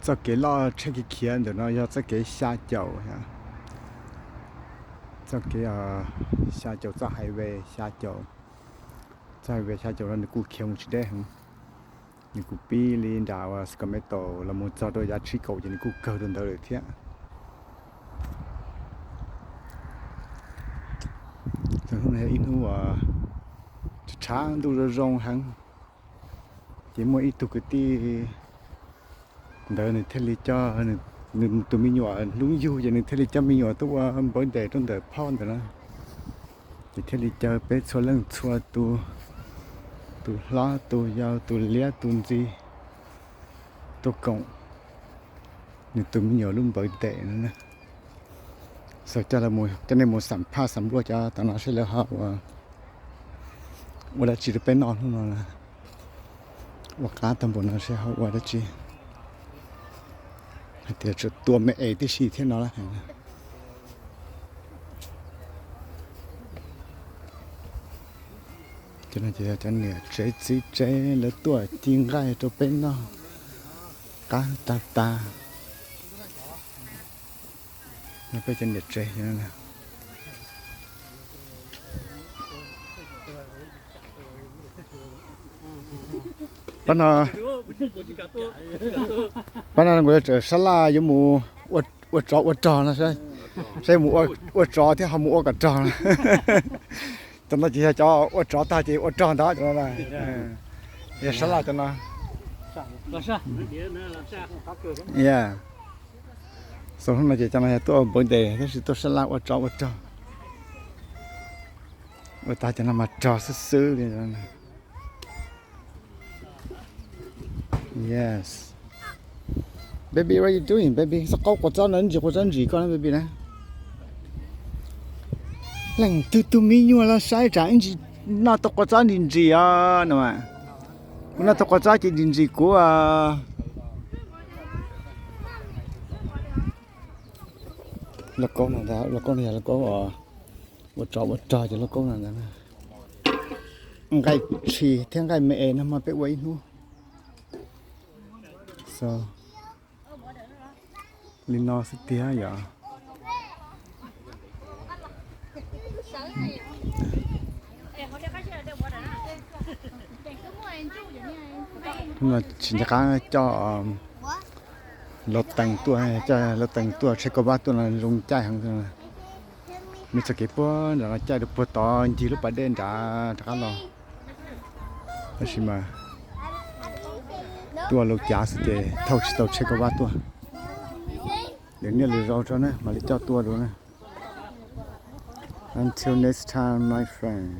Txoj kev loj tsheb khiav khiav ntawm no yog txoj kev xya caum, txoj kev xya caum, txoj highway xya caum. Txoj highway xya caum no nws kuj khiav mus tsis deb heev. Nws kuj pib li nram uas Sacramento los mus txog rau yav tsib kaum ces nws kuj kawg rau ntawd lawm thiab. Hnub no yog ib hnub uas tshav ntuj zoo zoo heev, ces muaj ib tug kwv tij ntawd nws thiaj li coj nws tus me nyuam hlub yug ces nws thiaj li coj me nyuam tuaj ua birthday rau ntawm phauj ntawd na. Ces thiaj li caw peb txhua leej txhua tus, tus hlob tus yau tus liab tus ntxi tuaj koom nws tus me nyuam lub birthday no na. Xav coj nej mus xam phaj xam luaj cov tam no seb lawv ho ua dab tsi rau peb noj hnub no na. Ua qab tag npaum no seb ho ua dab tsi, hais tias tsuas tua me es tib si thiab no lawm. Cov no ces yog cov niam tsev txiv tsev lawv tuaj ci nqaij rau peb noj qab tag tas. No peb cov niam tsev. Pab no, pab no kuv sab laj yuav mus ua tsov ua rog no, saib mus ua tsov thiab ho mus ua kom rog no. Cov no ces yog cov ua tsov tag ces ua rog ntag cov no. Yog sab laj cov no. Xaus hnub no ces cov no yog tuaj ua birthday tab sis tuaj sab laj ua tsov ua rog. Ua tag cov no mas rog xwb xwb li. Yes. Baby, what you doing, baby? Txhob qaub quav txob no, ntsis quav txob ntsim koj na, baby na. Leej twg tus me nyuam los saib tsam ntsis noj tau quav txob ntsim ntsim os no. Kuv noj tau quav txob ces ntsim ntsim kuv. Lauj kaub no, lauj kaub no yog lauj kaub ua tsov ua rog ces lauj kaub no ntag. Nqaij tshis thiab nqaij me es no mas peb ua ib hnub. So, li no xwb tiag yom. Tsis nco qab coj lauj tees tuaj, coj lauj tees tuaj tsheb kauj vab tuaj no zoo caij heev. Muaj txoj kev puag nram no caij rau puag tod ncig lub pas dej nrad rov qab los. Tab sis mas tuaj loo cav xwb ces thauj tsis tau tsheb kauj vab tuaj. Lwm niaj lwm zaus tso na mam li coj tuaj dua na. Until next time, my friend.